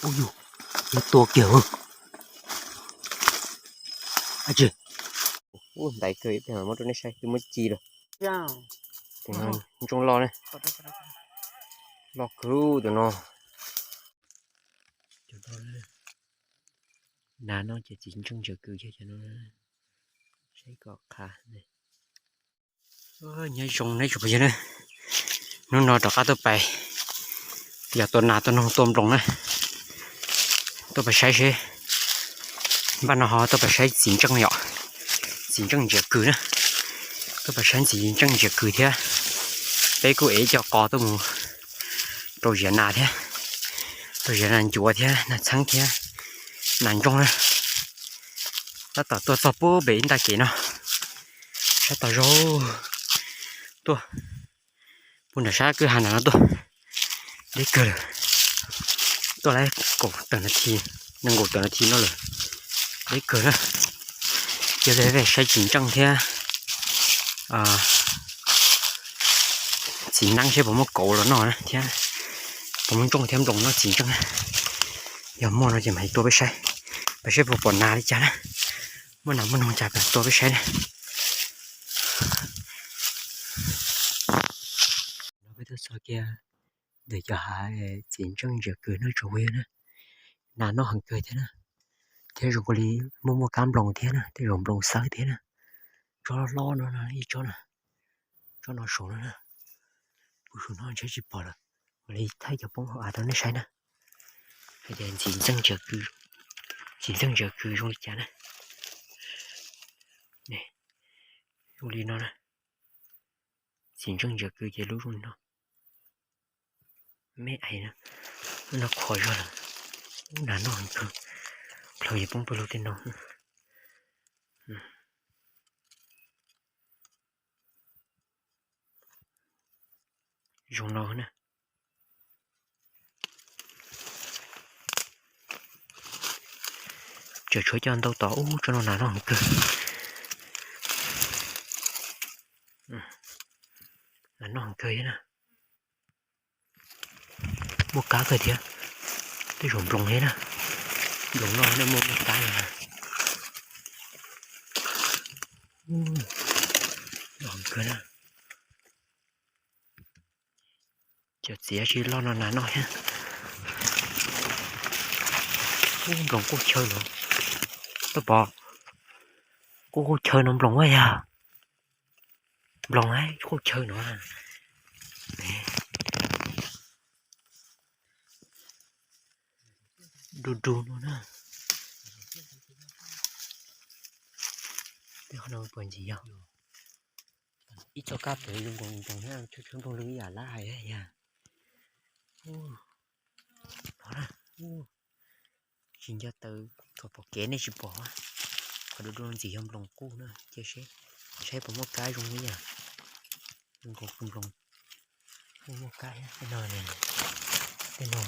Ub yus, tua kiag. Ub, ntaiv kawg, ib pliag mam muab rau nej saib, twb muab ci lawm. Tus no ntsooj loj ne, loj kawg tus no. Nas no ces txiv ntseej ntsaws kws thiab cov no, saib kom qhav. Nyob zoo ne tsoom phooj ywg na, hnub no rov qab tuaj pais, yog tua nas tua noog tua nploos na, tuaj pais saib seb, npaj no ho tuaj pais saib txiv ntseej yom, txiv ntseej ntsaws kws na, tuaj pais saib txiv ntseej ntsaws kws thiab, peb kuj ev ib co qos tuaj mus rau ziav nas thiab, rau ziav nas ncuav thiab nas txheeb thiab nas ntsoog na. Tab tom tuaj txog puag pem ib nta kev no, sab tom zog tuaj, puag nram sab kwj ha nram no tuaj, deb kawg lawm. Tuaj lawm kaum tawm nas this, nees nkaum tawm nas this no lawm, deb kawg na. Cia li saib txiv ntseej thiab txiv neeb seb puas muaj kauv los noj thiab, puas muaj ntsooj thiab nploos noj txiv ntseej. Yog muaj no ces mam li tua peb saib, peb saib puas pom nas li cas na, muaj nas muaj noog cas peb tua peb saib na. No peb tuaj txog kiag ntawm cov hav txiv ntseej ntsaws kws no tsoom phooj ywg na, nas noj heev kawg thiab na, thiab zoo li muaj muaj kab nploos thiab na, tej zaum nploos xawb thiab na. Tsob hlob no ib tsob na, tsob no saum no na, kuv saum no ntshe tsis pom lawm, ua li thaij cov poob hauv av rau nej saib na. Hais tias txiv ntseej ntsaws kws, txiv ntseej ntsaws kws zoo li cas na. Zoo li no na, txiv ntseej ntsaws kws ces lub zoo li no. Me ais no, lub no qhuav zog lawm, ub nas noj heev kawg, plhaub yeej poob pawg lug tej no. Zoo no na. Tseem tshuav cov ntau tod, ub tsob no nas noj heev kawg. Nas noj heev kawg thiab na. Muaj kab kawg thiab, tej zaum nploos thiab na. Nploos no nej muaj muaj kab no na. Noj heev kawg na. Cov txiv tsis loj no nas noj thiab. Ub nploos quj chaw no, tuaj pom, quj quj chaw no nploos ua yog, nploos quj chaw no. Du du no na. Tej qhov no puas ntsim yog ib txoj kab pem zoo nkaus nploos thiab, tshuab tshuab nplooj lwg ib yam lab hais yog. Tsis nco taw, thaum pom kev nej tsis pom. Qhov du du ntxim yog nploos quj na, cia seb, saib puas muaj kab zoo li yam, zoo nkaus nploos. Muaj kab thiab, tej no, tej no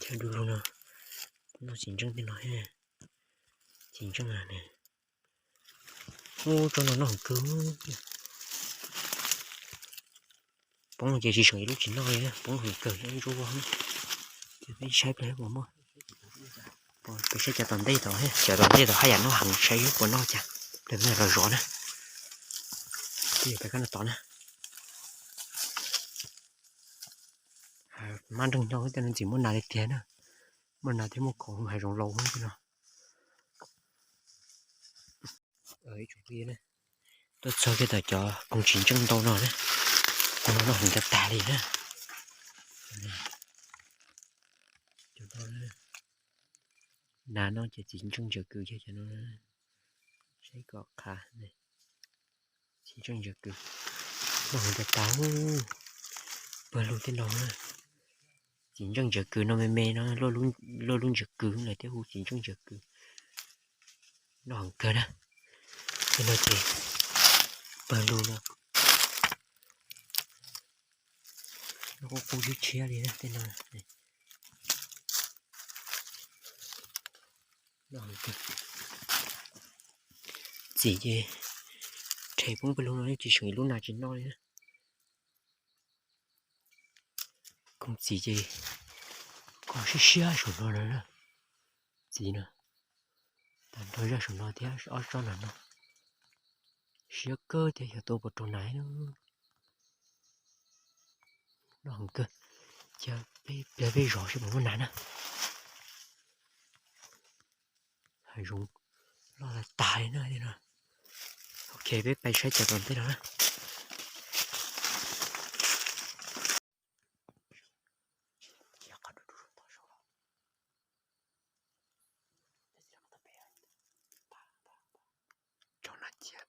chaw du lug no, noj txiv ntseej tej no, txiv ntseej ne. Ub tsob no noj heev kawg. Poob ces tsis seem ib lub tsis noj li, poob heev kawg ntsuab. Ces peb saib pliag puas muaj, peb saib cov tom ntej tod, cov tom ntej tod haj yam noj heev, saib puas noj cas, pliag peb los zov na. Twb yog peb kab no tod na. Mab nreeg nyob tej no ntxim muaj nas li tiag na, muaj nas thiab muaj khoom hav zoov laus no. Tuaj txog kiag tom cov koog txiv ntseej ntau no na, no noj heev tag tag li na. Nas no ces txiv ntseej ntsaws kws yog cov no, saib kom qhav. Txiv ntseej ntsaws kws noj heev tag tag, pawg lug tej no na. Txiv ntseej ntsaws kws no me me no, luaj lub ntsaws kws lawm thiaj hu txiv ntseej ntsaws kws. Noj heev kawg na. Tej no ces pawg lug no, noj qub qub tshiab tshiab li na tej no. Txiv ces rhe poob pawg lug no tsis seem ib lub nas tsis noj li na. Koom txiv ces kho siab siab saum no na. Txiv na, tag nrho zaj saum no thiab ob tsob no no, siab kawg thiab xyov tua puas raug nas na. Noj heev kawg, cia peb pliag peb zov seb puas muaj nas na. Hav zoov loj tag tag li na. Ok, peb pais saib cov tom ntej no na. Tsob nas cia,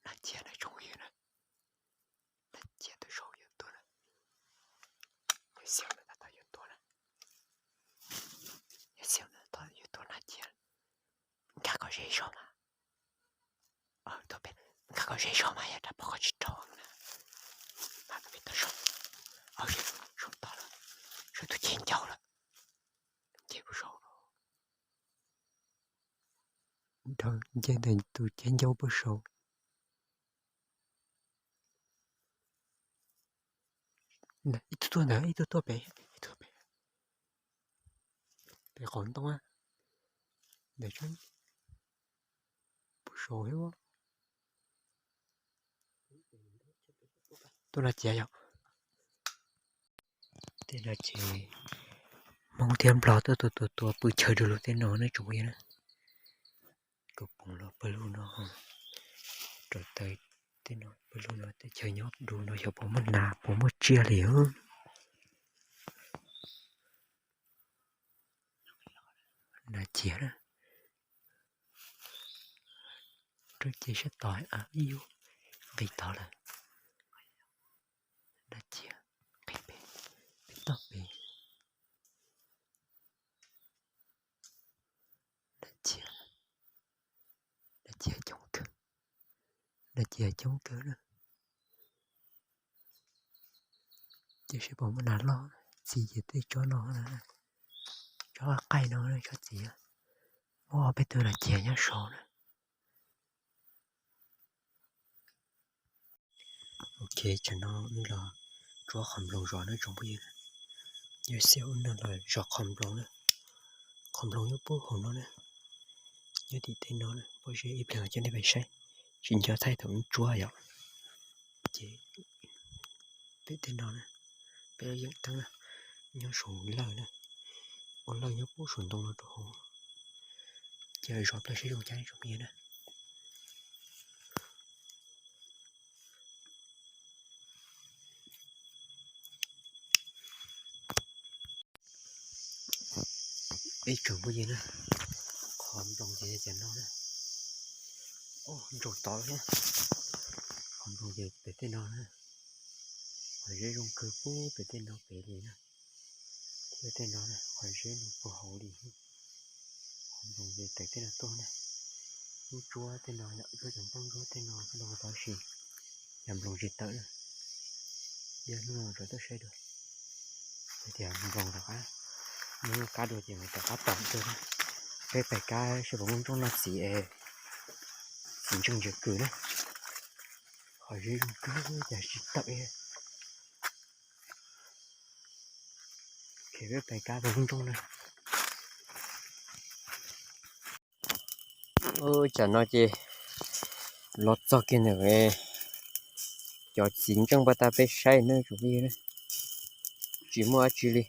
nas cia na tsoom phooj ywg na. Nas cia tau saum yuav tuag na. Yog xyaum na tab tom yuav tuag na. Yog xyaum na tab tom yuav tuag nas cia. Nkag kom ze zog mas. Nkag kom ze zog mas yog rab phom koj tsis rau na. Mas peb tau saum, saum tod lawm, saum tus ceg ncauj lawm. Nce puag saud, nce ntawm tus ceg ncauj puag saud. Ib tug tuaj ntawd, ib tug tuaj pem, ib tug pem, pem qaum ntoo ntawm tsob puag saud thiab. Tuaj no ciav yom. Tej no ces Hmoob thiab Nplog tuaj tua tua tua pw chaw du lug tej no na tsoom phooj ywg na. Kuv pom los pawg lug no, rau taw tej no pawg lug no tej chaw nyob du no xyov puas muaj nas puas muaj tsiaj li. Nas ciav na. Rau ces sab tod ib yub nqis tod lawm. Nas ciav, qhib pem, pem toj pem. Nas ciav, nas ciav coob kawg, nas ciav coob kawg na. Ces seb puas muaj nas loj, txiv ces tej tsob no, tsob qaij no tsob txiv, muaj ob peb tug nas ciav nyob saud na. Ok, tsam no wb los tsuab qhov nploos zov na tsoom phooj ywg. Yog xyaum wb no los zov qhov nploos na. Qhov nploos nyob puag hauv no na, nyob tim tej no na, pob zeb ib pliag coj nej pais saib, tsis nco thaij thaum wb tsuab yom. Ces pem tej no na, peb lub yeem teeb na, nyob saum lawj na, ua lawj nyob puag saum ntoo no rau hauv. Ces zov plaws seb zoo cas tsoom phooj ywg na. Ib tsoom phooj ywg na, qhov nploos ces yog cov no na. Ntsoog tod thiab. Qhov nploos ces pem tej no na. Qhov zeb zoo kawg puag pem tej no pem li na. Thiab tej no na, qhov zeb no puag hauv li. Qhov nploos ces tawm tej no tuaj na. Wb tsuab tej no yom, tsuab cov nplooj ntsuab tej no los tab sis yog nploos tsis tawm na. Yog hnub no rov tuaj saib dua, tias nploos rov qab, hnub no kab dua ces mus rov qab tom dua. Peb pais kab seb puas muaj ntsooj noj txiv es txiv ntseej ntsia kws na. Qhov zeb zoo kawg cas tsis tawm. Peb pais kab puas muaj ntsooj na. Tsam no ces los txog kiag ntawm cov txiv ntseej paj tag peb saib na tsoom phooj ywg na, tsis muaj dab tsi li.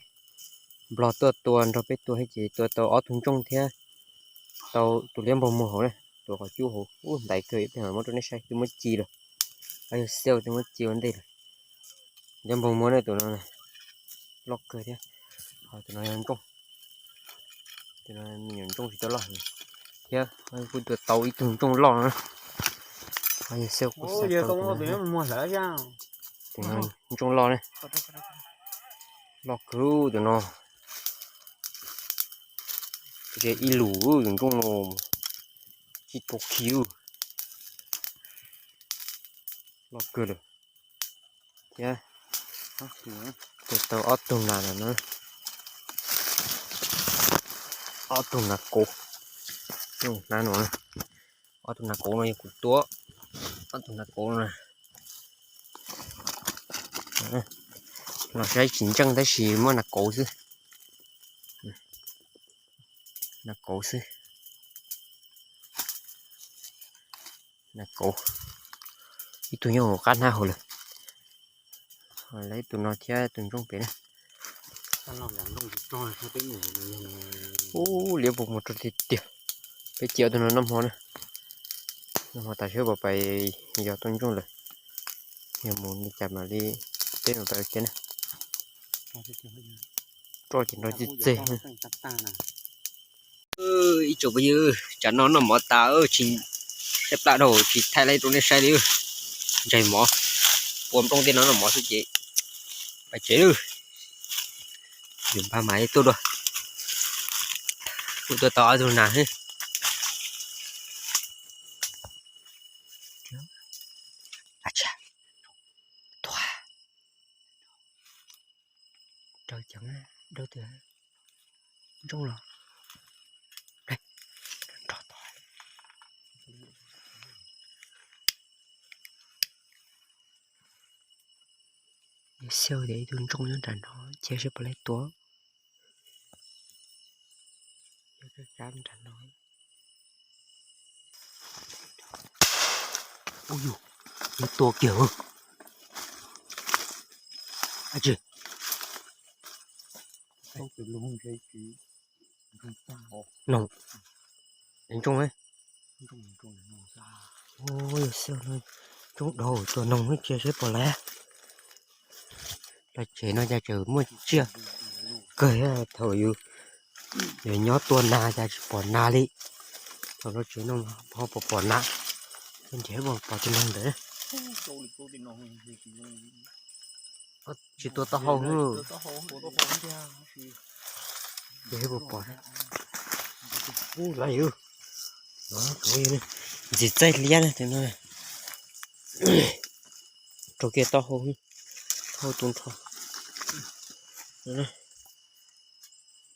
Nplog tuaj tua nrog peb tua thiab ces tua tau ob tug ntsooj thiab tau tus liab npog muag hauv na, tua qhov cub hauv ub ntaiv kawg, ib pliag muab rau nej saib twb muab ci lawm. Qhov yog xiauj twb muab ci ua ntej lawm. Liab npog muag na tus no loj kawg thiab. Ho tus no yog ntsooj, tus no me nyuam ntsooj tsis tau loj thiab, kuj tua tau ib tug ntsooj loj no. Ho yog xiauj kuj xav tau tus no, tus no ntsooj loj ne, loj kawg tus no. Ze ib lus tus ntsooj no, tsis tau khi, loj kawg lawm thiab. Tua tau ob tug nas no, ob tug nas kauv, na no, ob tug nas kauv no yog kuv tua, ob tug nas kauv no. Los saib tsis ntseej tab sis muab nas kauv xwb. Nas kauv xwb. Nas kauv. Ib tug nyob hauv qab hnab hauv lawm. Lawv ib tug no thiab tus ntsooj pem na. Ub, liab puas mus rau tiag tiag. Peb cia tus no noj hmo na. Noj hmo tas seb puas pais yog tus ntsooj lawm. Yog mus li cas mam li teb mam pais kiag na. Roj ces nrog txi txeg. Ib tsoom phooj ywg, tsam no noj mov tas tsis, tej plab dhau tsis thaij laib rau nej saib li. Ntsais mov, ua nplooj tej no noj mov xwb ces pais tsev lawm. Yus npaj mas ib tuaj dua, kuj tuaj tau ob tug nas xwb. Raws ceev, raws tias ntsooj los nrog tod. Xyaum tias ib tug ntsooj nyob nram no, cia seb puas laiv tua. Nram no. Ub yus, yus tua kiag. Tsis, no, ntsooj, ntsooj dhau tua noog cia seb puas laiv. Los tsev no cas tseem muaj tsiaj kawg, thaum yus nyob tua nas cas tsis pom nas li. Thaum los tsev no ho pom pom nas, nrhiav puas pom tus noog ntawd. Tsis tua taub hau, ces puas pom. Ub, lawv yus, ntxim txaij liab na tus no. Rau kiag taub hau, taub hau tu nrho.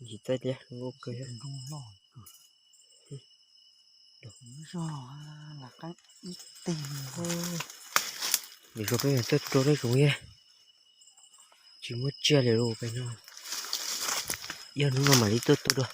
Ntxim txaij liab, vim peb tuaj rau lub zoov thiab tsis muaj tsiaj li lawm pem no. Yog hnub no mam li tuaj tua dua.